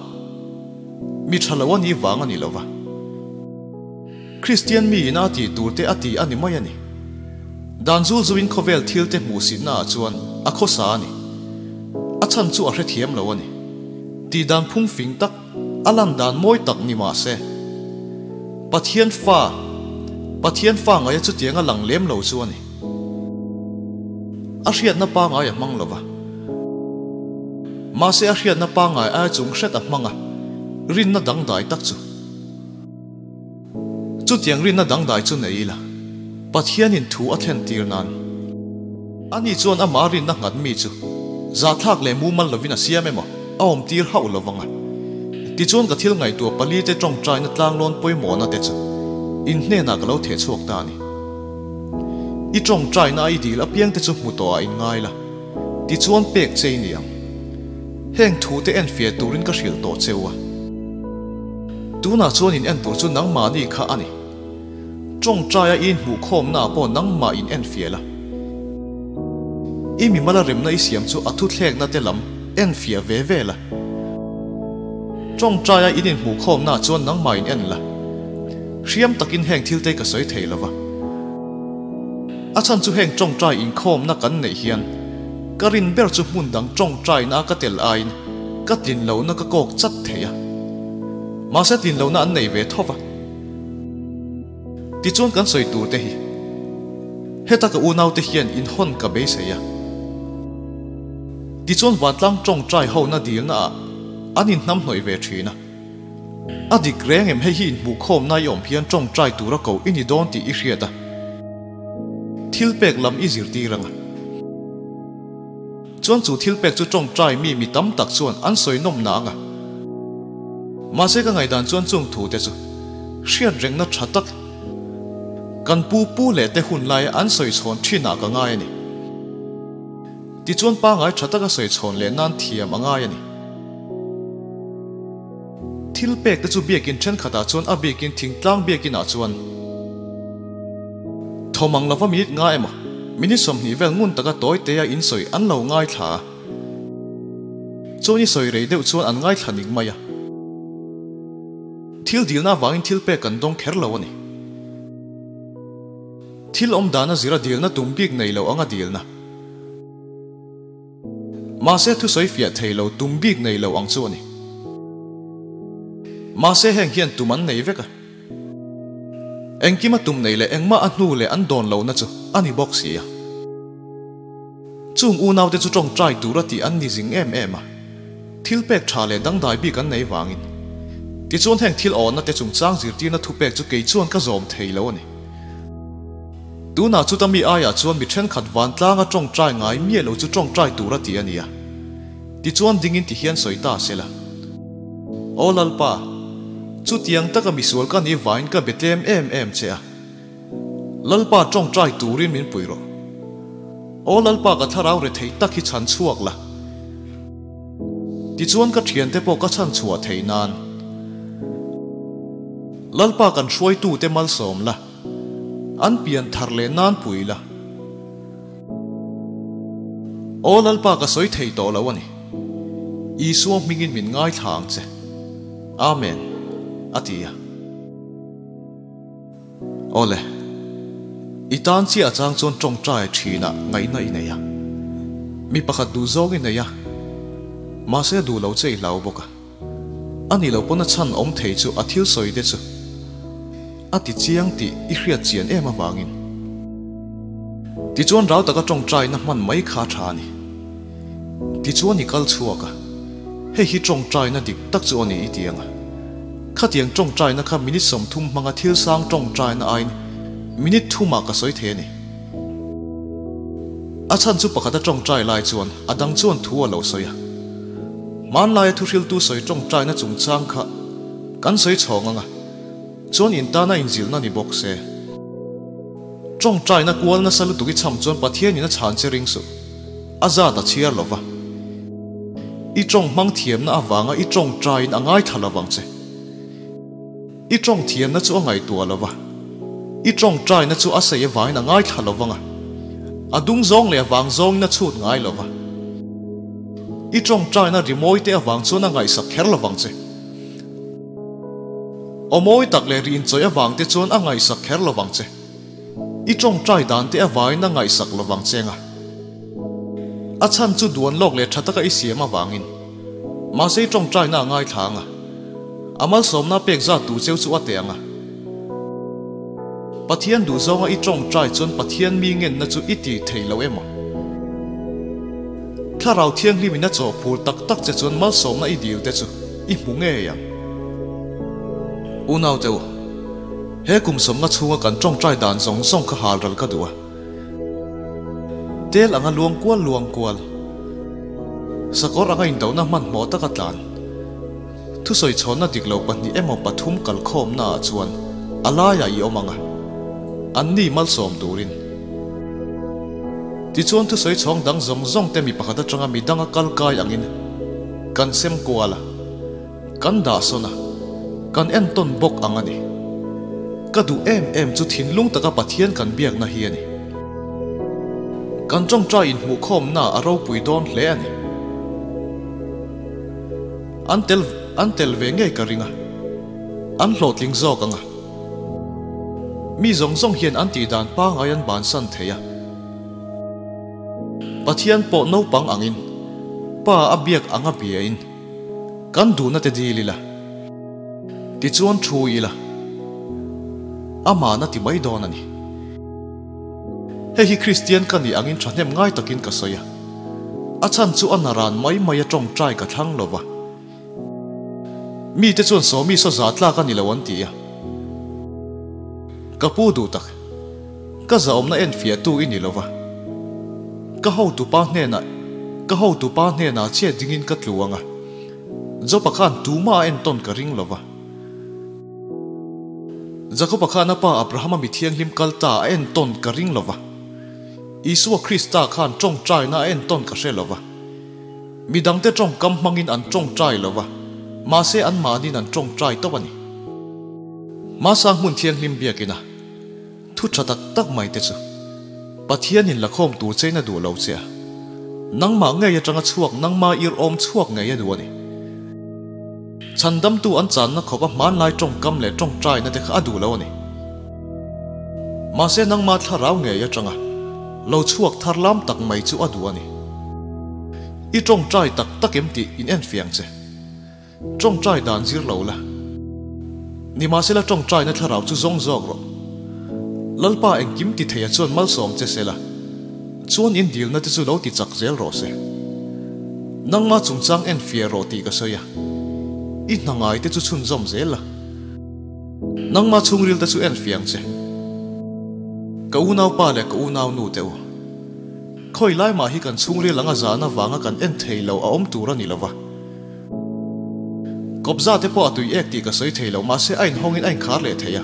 mi tha lo a nih vang a ni lova. Kristian mi ina a tih tur te a ti a ni mai a ni. Dan zul zuin khawvel thil te hmuh sitna ah chuan a khawsa a ni. A chhan chu a hrethiam lo a ni. Tih dan phung fing tak, a lan dan mawi tak ni mah se. Pathian fa, Pathian fa ngaia chutiang a lang lem lo chu a ni. A hriatna pangai a hmang lo va. Mahse a hriatna pangai aia chung hret a hmang a, rinna dangdai tak chu. Chutiang rinna dangdai chu nei ila, Pathianin thu a thlen tir nan. Ani chuan amah rinna nghat mi chu zahthlak leh mumal lovin a siam emaw a awm tir hauh lo vang a. Tichuan ka thil ngaihtuah pali te tawngtaina tlanglawn pawimawhna te chu in hnenah ka lo theh chhuak ta a ni. I tawngtaina a i dil apiang te chu hmu tawh ah in ngai la, tichuan pek che i ni ang. Heng thu te enfiah turin ka hrilh tawh cheu a. Tunah chuan in en tur chu nangmahni kha a ni. Tawngtaia i inhmuhkhawmna ah pawh nangmah in enfiah la. I mimala remna i siam chu a thuthlekna te lam enfiah ve ve la. Tawngtaia in inhmuhkhawmna ah chuan nangmah in en la. Hriam takin heng thil te ka sawi thei lova. A chhan chu heng tawngtai inkhawmna kan neih hian ka rin ber chu hmun dang tawngtaina a ka tel aiin ka tlin lohna ka kawk chat thei a. Mahse tlin lohna an nei ve tho va. Tichuan kan sawi tur te hi heta ka unaute hian inhawn ka beisei a. Tichuan vantlang tawngtai hona dilna ah an inhnamhnawih ve thin a. A dik reng em hei hi inhmuhkhawmna i awm hian tawngtai tura ko i ni dawn tih i hriat a, thil pek lam i zirtir ang a. Chuan chu thil pek chu tawngtai mi mi tam tak chuan an sawi nawm na ang a. Mahse ka ngaihdan chuan chung thu te chu hriat rengna tha tak kan pu pu leh te hun laia an sawi chhawn thin ah ka ngai a ni. Tichuan pangai tha taka sawi chhawn leh nan thiam a ngai a ni. Thil pek te chu biakin thenkhatah chuan a bikin thingtlang biakin ah chuan thawmang lova minute nga emaw minute 20 vel ngun taka tawi te a insawi an lo ngaithla a. Chuan i sawi rei deuh chuan an ngaithla ning mai a. Thil dilna avangin thil pek kan dawng kher lo a ni. Thil awm dana zira dilna tum bik nei lo anga dilna. Mahse thusawi fiah thei lo tum bik nei lo ang chu a ni. Mahse heng hian tum an nei vek a. Engkima tum nei leh engmah a hnu leh an dawn lohna chu a ni bawk si a. Chung unaute chu tawngtai tura tih an ni zing em em a. Thil pek tha leh dangdai bik an nei vangin. Tichuan heng thil awhna te chungchang zirtirna thupek chu kei chuan ka zawm thei lo a ni. Tunah chuta mi aiah chuan mi thenkhat vantlanga tawngtai ngai miah lo chu tawngtai tur a ti a nia. Tichuan dingin ti hian sawi ta sela. Aw Lalpa, chutiang taka misual ka nih vangin ka be tlem em em che a. Lalpa tawngtai turin min pui rawh. Aw Lalpa ka thlarau rethei tak hi chhan chhuak la. Tichuan ka thiante pawh ka chhan chhuah thei nan. Lalpa kan hruaitute malsawm la, an pian thar leh nan pui la. Aw Lalpa ka sawi thei tawh lo a ni. Isua hmingin min ngaithla ang che. Amen, a ti a. Awle, i tan chiah chang chuan tawngtai thinah ngaihna i nei a. Mi pakhat duh zawng i nei a, mahse a duh lo che i hlau bawk a. A nih loh pawn a chhan awm thei chu a thil sawi te chu a ti chiang tih i hriat chian em avangin. Tichuan rau taka tawngtaina hman mai kha a tha a ni. Tichuan i kal chhuak a, hei hi tawngtaina dik tak chu a ni i ti ang a. Khatiang tawngtaina kha minute 30 hmanga thil sang tawngtaina aiin minute thumah ka sawi thei a ni. A chhan chu pakhat a tawngtai lai chuan a dang chuan thu a lo sawi a. Hmanlaia thuhriltu sawi tawngtaina chungchang kha kan sawi chhawng ang a, chuan in tana inzilhna ni bawk se. Tawngtaina kual nasa lutuk i chham chuan Pathianin a chhan che ring suh. A zat a chhiar lo va. I tawng hmang thiamna avanga i tawngtaiin a ngaithla lo vang che. I tawng thiamna chu a ngaihtuah lo va. I tawngtaina chu a sei avangin a ngaithla lo vang a. A dung zawng leh a vang zawngin a chhut ngai lo va. I tawngtaina rimawi te avang chuan a ngaihsak kher lo vang che. Aw mawi tak leh ri inchawih avang te chuan a ngaihsak kher lo vang che. I tawngtai dan te avangin a ngaihsak lo vang che anga. A chhan chu duan lawk leh tha taka i siam avangin. Mahse i tawngtaina a ngaithla anga. A malsawmna pek zat tur cheu chu a teh anga. Pathian duh zawnga i tawngtai chuan Pathian mi ngenna chu i ti thei lo emaw? Thlarau Thianghlimin a chawhphur tak tak che chuan malsawmna i dil te chu i hmu ngei ang. Unau teu, he kum sawmna chhunga kan tawngtai dan zawng zawng kha hal ral ka duh a. Tel anga luang kual luang kual. Sakawr anga indohna hmanhmawh taka tlan. Thusawi chhawnna dik lo pahnih emaw pathum kalkhawmna ah chuan a laiah i awm ang a, an ni malsawm turin. Tichuan thusawi chhawng dang zawng zawng te mi pakhat atanga mi danga kal kai angin kan sem kual a, kan dah sawn a, kan entawn bawk ang a ni. Ka duh em em chu thinlung taka Pathian kan biakna hi a ni. Kan tawngtai inhmuhkhawmna a ropui dawn hle a ni. An tel an tel ve ngei ka ring a, an hlawhtling zawk ang a. Mi zawng zawng hian an tih dan pangai an bansan thei a. Pathian pawh naupang angin, Pa a biak anga biain, kan duhna te dil ila. Tichuan thu ila, Amahna ti mai dawn a ni. Hei hi Kristian ka nih angin thahnem ngai takin ka sawi a. A chhan chu a naran mai mai a tawngtai ka thlang lo va. Mite chuan Sawmi saw za tlak a ni lo an ti a. Ka pu duh tak, ka zahawmna enfiahtu i ni lo va. Ka hotupa hnenah, ka hotupa hnenah chiah dingin ka tlu ang a. Jopa khan tumah a entawn ka ring lo va. Jakoba khan a pa Abrahama mi thianghlim kal ta a entawn ka ring lo va. Isua Krista khan tawngtaina a entawn ka hre lo va. Mi dangte tawngkam hmangin an tawngtai lo va, mahse anmahniin an tawngtai tawp a ni. Hmasa hmun thianghlim biakina thu tha tak tak mai te chu Pathianin lakhawm tur chein a duh lo che a, nangmah ngei atanga chhuak nangma ir awm chhuak ngei a duh a ni. Chhandamtu an channa khawpa hmanlai tawngkam leh tawngtaina te kha a duh lo a ni. Mahse nangma thlarau ngei atanga lo chhuak thar lam tak mai chu a duh a ni. I tawngtai tak tak em tih in enfiang che. Tawngtai dan zir lo la. Nimahsela tawngtaina thlarau chu zawng zawk rawh. Lalpa engkim ti theia chuan malsawm che se la, chuan in dilna te chu lo ti chak zel rawh se. Nangma chungchang enfiah rawh tih ka sawi a, i hna ngai te chu chhunzawm zel la. Nangma chhungril te chu enfiang che. Ka unaupa leh ka unaunu te u. Khawi lai mah hi kan chhungril anga zahna vanga kan en thei lo a awm tur a ni lo va. Kawpza te pawh a tui ek tih ka sawi thei lo mahse a inhawngin a inkhar leh thei a.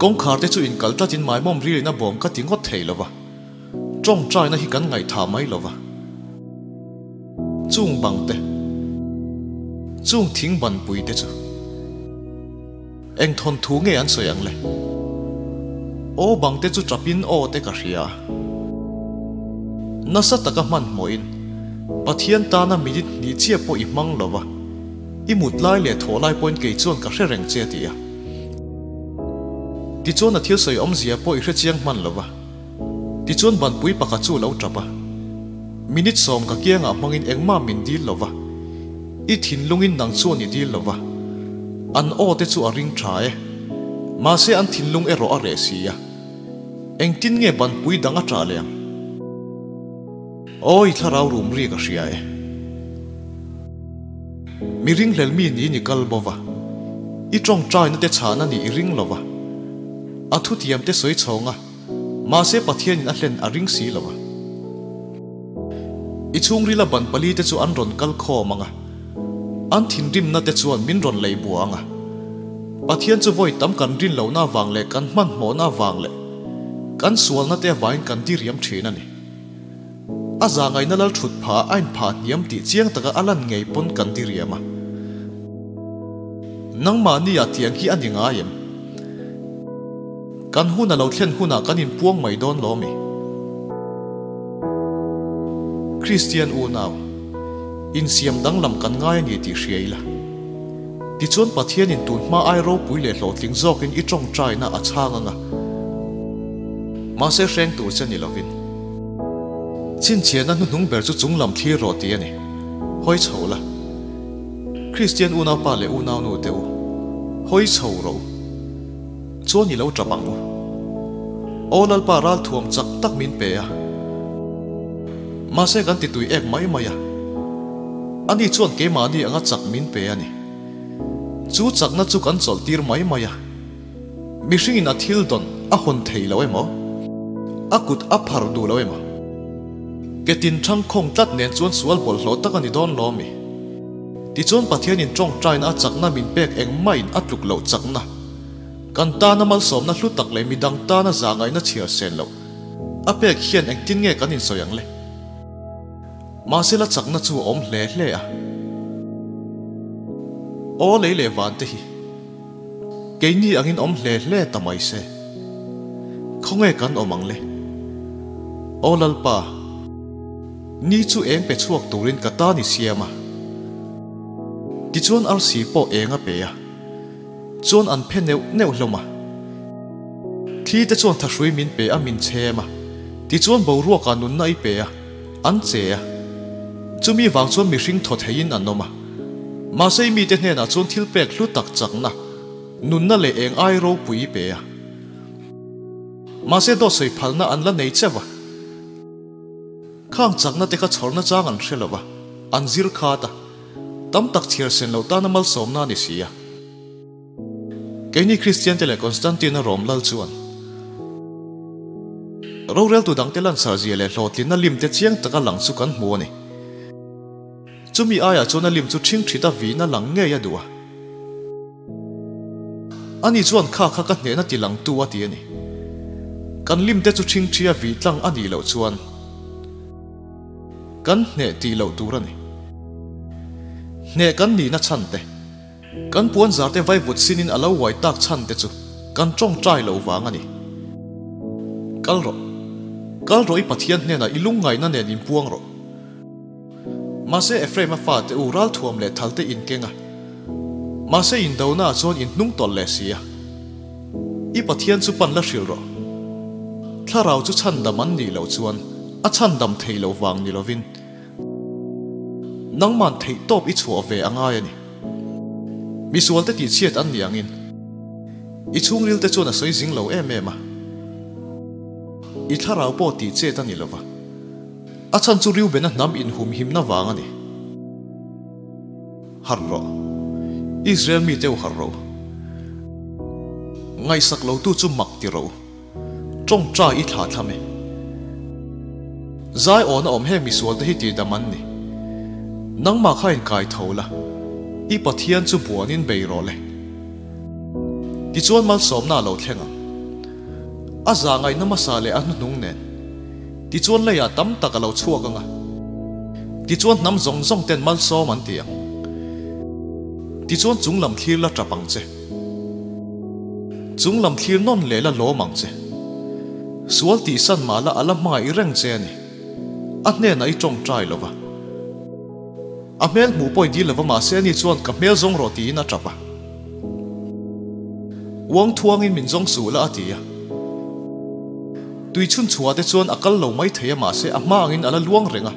Kawngkhar te chu inkal tlatin maimawm rilin a bawm ka ti ngawt thei lo va. Tawngtaina hi kan ngaihthah mai lo va. Chung bang te, chung thing banpui te chu eng thawnthu nge an sawi ang le? Aw bang te chu tapin aw te ka hria a. Nasa taka hmanhmawhin Pathian tana minute hnih chiah pawh i hmang lo va, i mut lai leh thawh lai pawhin kei chuan ka hre reng che a ti a. Tichuan a thil sawi awmzia pawh i hrechiang hman lo va. Tichuan banpui pakhat chu a lo tap a, Minute sawm ka kiangah hmangin engmah min dil lo va, i thinlungin nang chuan i dil lo va. An aw te chu a ring tha e, mahse an thinlung erawh a reh si a. Engtin nge banpui dang a tah leh ang? Awi thlarau rum ri ka hria e. Mi ringhlel mi niin i kal bo va, i tawngtaina te chhahna nih i ring lo va, a thutiam te sawi chhawng a, Mahse Pathianin a hlen a ring si lo a. I chhungrila ban pali te chu an rawn kal khawm ang a, an thinrimna te chuan min rawn lei bua ang a. Pathian chu vawi tam kan rin lohna avang leh kan hmanhmawhna avang leh kan sualna te avangin kan diriam thin a ni. A zahngaihna lal thut phah a inphah hniam tih chiang taka a lan ngei pawn kan diriam a. Nangmahni ah tiang hi a ni ngai em? Kan hun a lo thlen hunah kan inpuang mai dawn lo mi? Kristian unau, insiam danglam kan ngai a ni tih hria ila. Tichuan Pathianin tun hma ai ropui leh hlawhtling zawkin i tawngtaina a chhang ang a. Mahse hreng tur che ni lovin. Chhinchhiahna hnuhnung ber chu chunglam thlir rawh tih a ni. Hawi chho la. Kristian unaupa leh unaunu te u, hawi chho rawh u. Chuan i lo tap ang u. Aw Lalpa ralthuam chak tak min pe a. Mahse kan titui ek mai mai a. Ani chuan keimahni anga chak min pe a ni. Chu chakna chu kan chawlh tir mai mai a. Mihringin a thil dawn a hawn thei lo emaw? A kut a phar duh lo emaw? Ke tin thang khawng tlat nen chuan sual bawlhhlawh tak a ni dawn lo mi? Tichuan Pathianin tawngtaina a chakna min pek engmahin a tluk loh chakna. Kan tana malsawmna hlu tak leh midang tana zahngaihna chhiar sen loh a pek hian engtin nge kan insawi ang le? Mahse la chakna chu a awm hle hle a. Aw lei leh van te hi keini angin awm hle hle ta mai se. Khawnge kan awm ang le? Aw Lalpa, ni chu eng pe chhuak turin ka tan i siam a. Tichuan arsi pawh eng a pe a. Chuan an phe neuh neuh hlawm a. Thli te chuan thahrui min pe a min chhem a. Tichuan boruakah nunna i pe a, an che a. Chumi vang chuan mihring thaw theiin an awm a. Mahse i mite hnenah chuan thil pek hlu tak chakna, nunna leh eng ai ropui i pe a. Mahse dawt sawi phalna an la nei cheuh a. Khang chakna te kha chhawrna chang an hre lo va, an zir khat a. Tam tak chhiar sen loh tana malsawmna a ni si a. Keini Kristian te leh Constantine-a Rom lal chuan roreltu dangte lansar zia leh hlawhtlinna lim te chiang taka lang chu kan hmu a ni. Chumi aiah chuan a lim chu ṭhingṭhita vihna lang ngei a duh a. Ani chuan kha kha ka hnehna ti langtu a ti a ni. Kan lim te chu ṭhingṭhia vih tlang a nih loh chuan kan hneh tih loh tur a ni. Hneh kan nihna chhan te, kan puan zar te vaivut sinin a lo uai tak chhan te chu kan tawngtai loh vang a ni. Kal rawh. Kal rawh i Pathian hnenah i lungngaihna nen inpuang rawh. Mahse Ephraim-a fate u ralthuam leh thal te in keng a, mahse indona ah chuan in hnung tawlh leh si a. I Pathian chu pan la hrilh rawh. Thlarau chu chhandam an nih loh chuan a chhandam thei loh vang ni lovin nangman theih tawp i chhuah ve a ngai a ni. Misualte tihchhiat an nih angin i chhungril te chuan a sawi zing lo em em a, i thlarau pawh tihchet a ni lova. A chhan chu Reuben-a hnam inhumhimna vang a ni. Harh rawh. Israel mite u harh rawh u. Ngaihsak lotu chu mak ti rawh u. Tawngtai i thlah thlam e. Zai awna awm heng misualte hi tihdam an ni. Nangmah kha inkai tho la, i Pathian chu buanin bei rawh le. Tichuan malsawmna a lo thleng ang. A zahngaihna hmasa leh a hnuhnung nen. Tichuan leiah tam tak a lo chhuak ang a. Tichuan hnam zawng zawng ten malsawm an ti ang. Tichuan chung lam thlir la tap ang che. Chung lam thlir nawn leh la lawm ang che. Sual tihsan mah la a la hmangaih reng che a ni. A hnenah i tawngtai lo va. A hmel hmuh pawh i dil lo va mahse ani chuan ka hmel zawng rawh tiin a tap a. Uang thuangin min zawng suh la a ti a. Tui chhun chhuah te chuan a kal lo mai thei a mahse a hma angin a la luang reng a.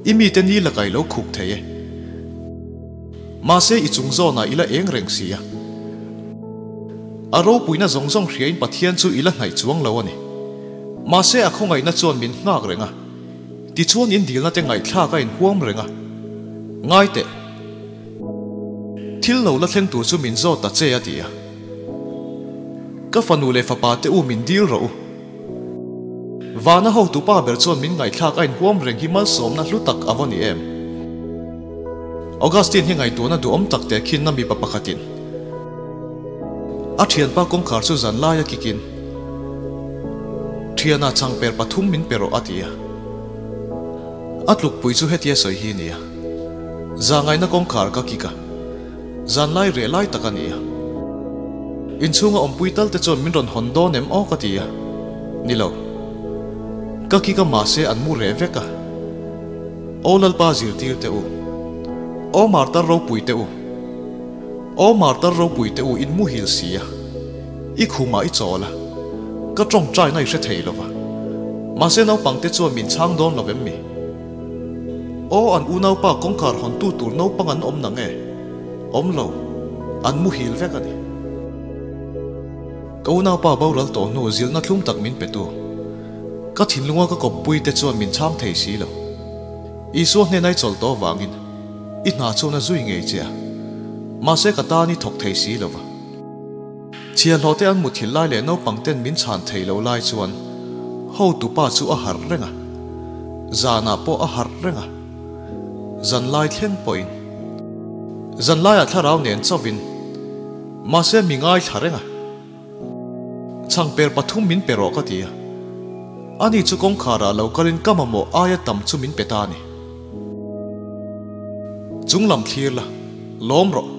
I mite ni lakah i lo khup thei e. Mahse i chung zawnah i la eng reng si a. A ropuina zawng zawng hriain Pathian chu i la hnaih chuang lo a ni. Mahse a khawngaihna chuan min nghak reng a. Tichuan in dilna te ngaihthlak a inhuam reng a. Ngai teh. Thil lo la thleng tur chu min zawt ta che a ti a. Ka fanu leh fapa te u min dil rawh u. Vana hotu pa ber chuan min ngaihthlak a inhuam reng hi malsawmna hlu tak a va ni em? Augustine hi ngaihtuahna duhawm tak teh khinna mipa pakhatin a thianpa kawngkhar chu zan laia kikin thiana changper pathum min pe rawh a ti a. A tlukpui chu hetia sawi hi nia. Zahngaihna kawngkhar ka kik a, zan lai reh lai tak a ni a. Inchhunga awmpui tal te chuan min rawn hawn dawn em aw ka ti a. Ni lo. Ka kik a mahse an mu reh vek a. Aw Lalpa zirtir teh u. Aw Martar ropui teh u. Aw Martar ropui teh u in muhil si a. I khumah i chawl a, ka tawngtaina i hre thei lo va. Mahse naupangte chuan min chhang dawn lo vem mi? Aw an unaupa kawngkhar hawntu tur naupang an awm nang e? Awm lo, an muhil vek a ni. Ka unaupa boral tawh hnu zilhna thlum tak min petu. Ka thinlunga ka kawppuite chuan min chhang thei si lo. Isua hnena i chawlh tawh avangin i hna chuan a zui ngei che a, mahse ka tan i thawk thei si lo va. Chhiahhlawh te an muthilh lai leh naupang ten min chhan thei lo lai chuan hotupa chu a harh reng a, zanah pawh a harh reng a, zanlai thleng pawhin zanlaiah thlarau nen chauhin mahse mi ngaithla reng a, chhangper pathum min pe rawh ka ti a, ani chu kawngkharah lo kalin ka mamawh aia tam chu min pe ta a ni. Chunglam thlir la, lawm rawh.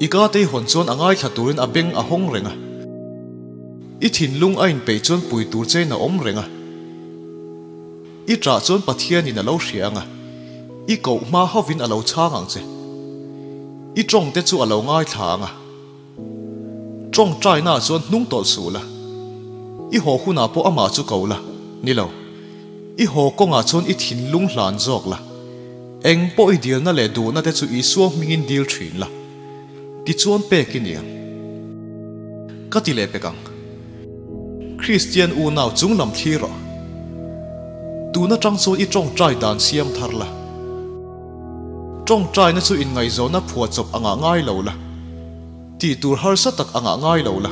I ka tei hawn chuan a ngaithla turin a beng a hawng reng a. I thinlung a inpeih chuan pui tur chein a awm reng a. I ṭah chuan Pathianin a lo hria ang a, i koh hma hovin a lo chhang ang che. I ṭawngte chu a lo ngaithla ang a. Ṭawngṭainaah chuan hnung tawlh suh la. I haw hunah pawh amah chu ko la, ni lo. I haw kawngah chuan i thinlung hlan zawk la. Eng pawh i dilna leh duhna te chu Isua hmingin dil thin la. Tichuan pek i ni ang. Ka ti leh pek ang. Kristian unau chung lam thlir rawh. Tun atang chuan i tawngtai dan siam thar la. Tawngtaina chu inngaihzawnna phuahchawp angah ngai lo la. Tih tur harsa tak angah ngai lo la.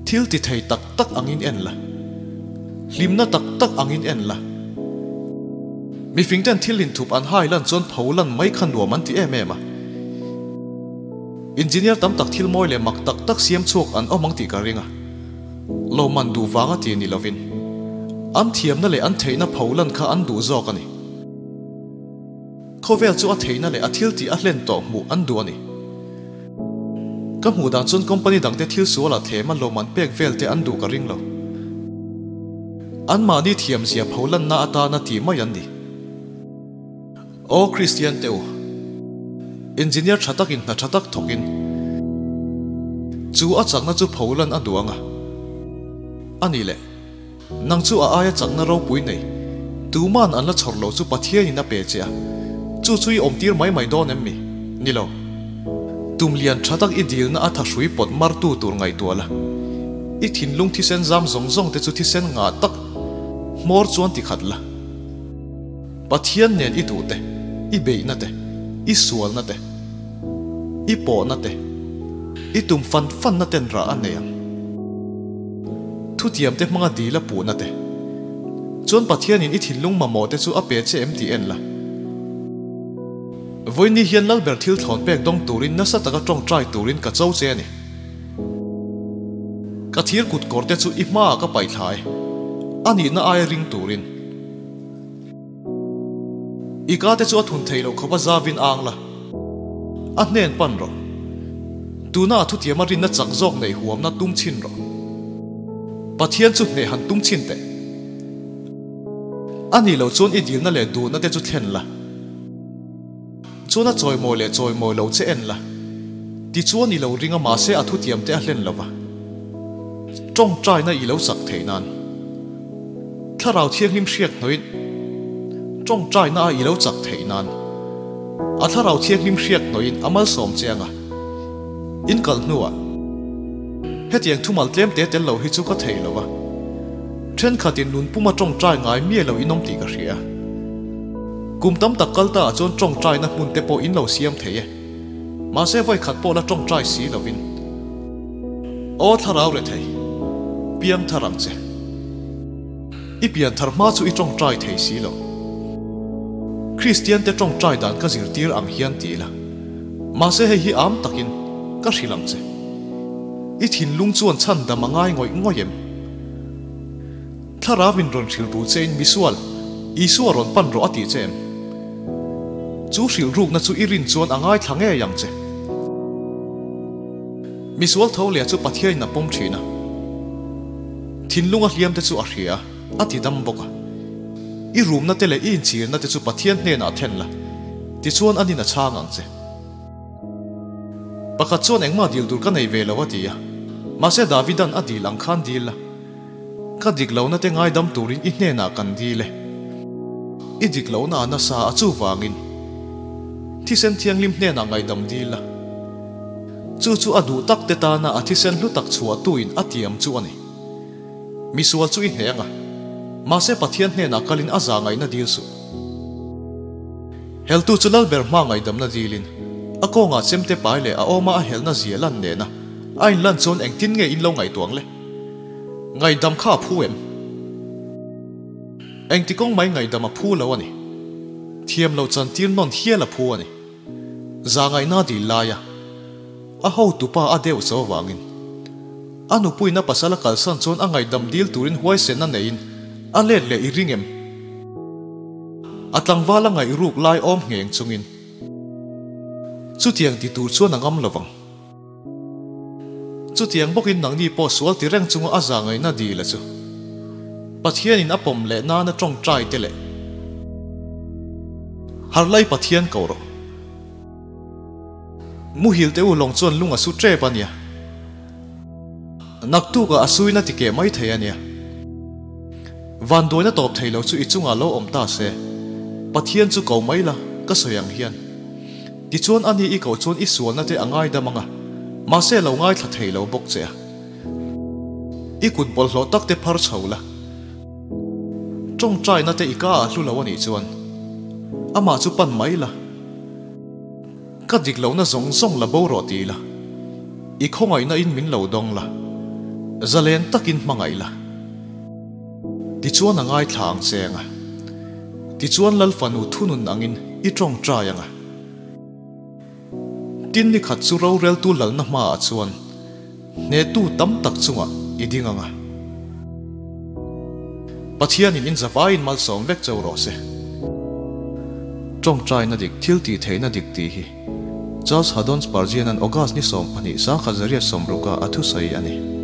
Thil ti thei tak tak angin en la. Hlimna tak tak angin en la. Mifingten thil inthup an hai lan chuan pho lan mai kha nuam an ti em em a. Engineer tam tak thil mawi leh mak tak tak siam chhuak an awm ang tih ka ring a. Lawmman duh vanga ti ni lovin an thiamna leh an theihna pho lan kha an duh zawk a ni. Khawvel chu a theihna leh a thil tih a hlen tawh hmuh an duh a ni. Ka hmuh dan chuan company dangte thil sualah thlem a lawmman pek vel te an duh ka ring lo. Anmahni thiamzia pho lanna atana tih mai an ni. Aw Kristian te u, engineer tha takin hna tha tak thawkin chu a chakna chu pho lan a duh ang a, a ni leh. Nang chu a aia chakna ropui nei, tuman an la chhawr lo chu Pathianin a pe che a, chu chu i awmtir mai mai dawn em mi? Ni lo. Tum lian tha tak i dilna a thahrui pawt martu tur ngaihtuah la, i thinlung thisen zam zawng zawng te chu thisen ngah tak hmawr chuan ti khat la. Pathian nen i duh te, i beihna te, i sualna te, i pawhna te, i tum fan fanna ten rah a nei ang. Thutiam te hmanga dil a puhna te. Chuan Pathianin i thinlung mamawh te chu a pe che em tih en la. Vawiini hian Lalber thil thlawn pek dawng turin nasa taka tawngtai turin ka cho che a ni. Ka thir kut kawr te chu i hmaah ka paih thla e. A nihna aia ring turin. I ka te chu a thun thei loh khawp a zavin a ang la. A hnen pan rawh. Tuna a thutiam a rinna chak zawk neih huamna tum chhin rawh. Pathian chu hneh han tum chhin teh. A nih loh chuan i dilna leh duhna te chu thlen la. Chuan a chawimawi leh chawimawi lo che en la. Tichuan i lo ring a mahse a thutiam te a hlen lo va. Tawngtaina i lo sak theih nan. Thlarau Thianghlim hriat hnawih tawngtaina a i lo chak theih nan. A Thlarau Thianghlim hriat hnawhin a malsawm che anga in kal hnuah hetiang thumal tlem te tel lo hi chu ka thei lo va. Thenkhatin nun puma tawngtai ngai miah lo in awm tih ka hria. Kum tam tak kal ta ah chuan tawngtaina hmun te pawh in lo siam thei e. Mahse vawi khat pawh la tawngtai si lovin. Aw thlarau rethei, piang thar ang che. I pian thar hma chu i tawngtai thei si lo. Kristian te tawngtai dan ka zirtir ang hian ti la. Mahse hei hi am takin ka hrilh ang che. I thinlung chuan chhan dam a ngai ngawih ngawih em? Thlarau in rawn hrilh ru che in misual, Isua rawn pan rawh a ti che em? Chu hrilh rukna chu i rin chuan a ngaithla ngei ang che. Misual tho leh chu Pathian in a pawm thin a. Thinlung a hliam te chu a hria a, a ti dam bawk a. I rumna te leh i inchhirna te chu Pathian hnenah a then la, tichuan anin a chhang ang che. Pakhat chuan engmah dil tur ka nei ve lo a ti a, mahse Davidan a dil ang khan dil la. Ka dik lohna te ngaidam turin i hnenah kan dil e. I dik lohna a nasa a chuvangin thisen thianghlim hnenah ngaidam dil la. Chu chu a duh tak te tana a thisen hlu tak chhuahtuin a tiam chu a ni. Misual chu i hneng a, mahse Pathian hnenah kalin a za ngaihna dil suh. Heltu chu Lalber hma ngaihdamna dilin a kawngah chemte pai leh a awma a helna zia lan nena a inlan chuan engtin nge in lo ngaihtuah ang le? Ngaihdam kha a phu em? Engti kawng mai ngaihdam a phu lo a ni. Thiam loh chantir nawn hial a phu a ni. Zahngaihna dil laia a hotupa a deuh cho vangin a nupuiin a pasal a kalsan chuan a ngaihdam dil turin huaisenna neiin a let leh i ring em? A tlangval a ngaih ruk lai awm ngheng chungin chutiang ti tur chuan a ngam lovang. Chutiang bawkin nangni pawh sual ti reng chunga a zahngaihna dil a chu. Pathianin a pawm leh nana tawngtai te leh Harlai Pathian ko rawh. Muhil te u lawng chuan lung a su tep a nia. Naktukah a suina ti keh mai thei a nia. Vanduaina tawp thei lo chu i chungah lo awm ta se. Pathian chu ko mai la, ka sawi ang hian. Tichuan ani i koh chuan i sualna te a ngaidam ang a, mahse a lo ngaithla thei lo bawk che a. I kut bawlhhlawh tak te phar chho la. Tawngtaina te i ka ah hlu lo anih chuan amah chu pan mai la. Ka dik lohna zawng zawng la bo rawh ti la. I khawngaihna in min lo dawng la. Zalen takin hmangaih la. Tichuan a ngaithla ang che ang a. Tichuan Lal fanu thunun angin i tawngtai ang a. Tin ni khat chu roreltu lalna hmaah chuan hnehtu tam tak chungah i ding ang a. Pathianin in zavaiin malsawm vek cheu rawh se. Tawngtaina dik, thil tih theihna dik tih hi Charles Haddon Spurgeon-a'n August ni 12 sakhat zariat sawmruka a thusawi a ni.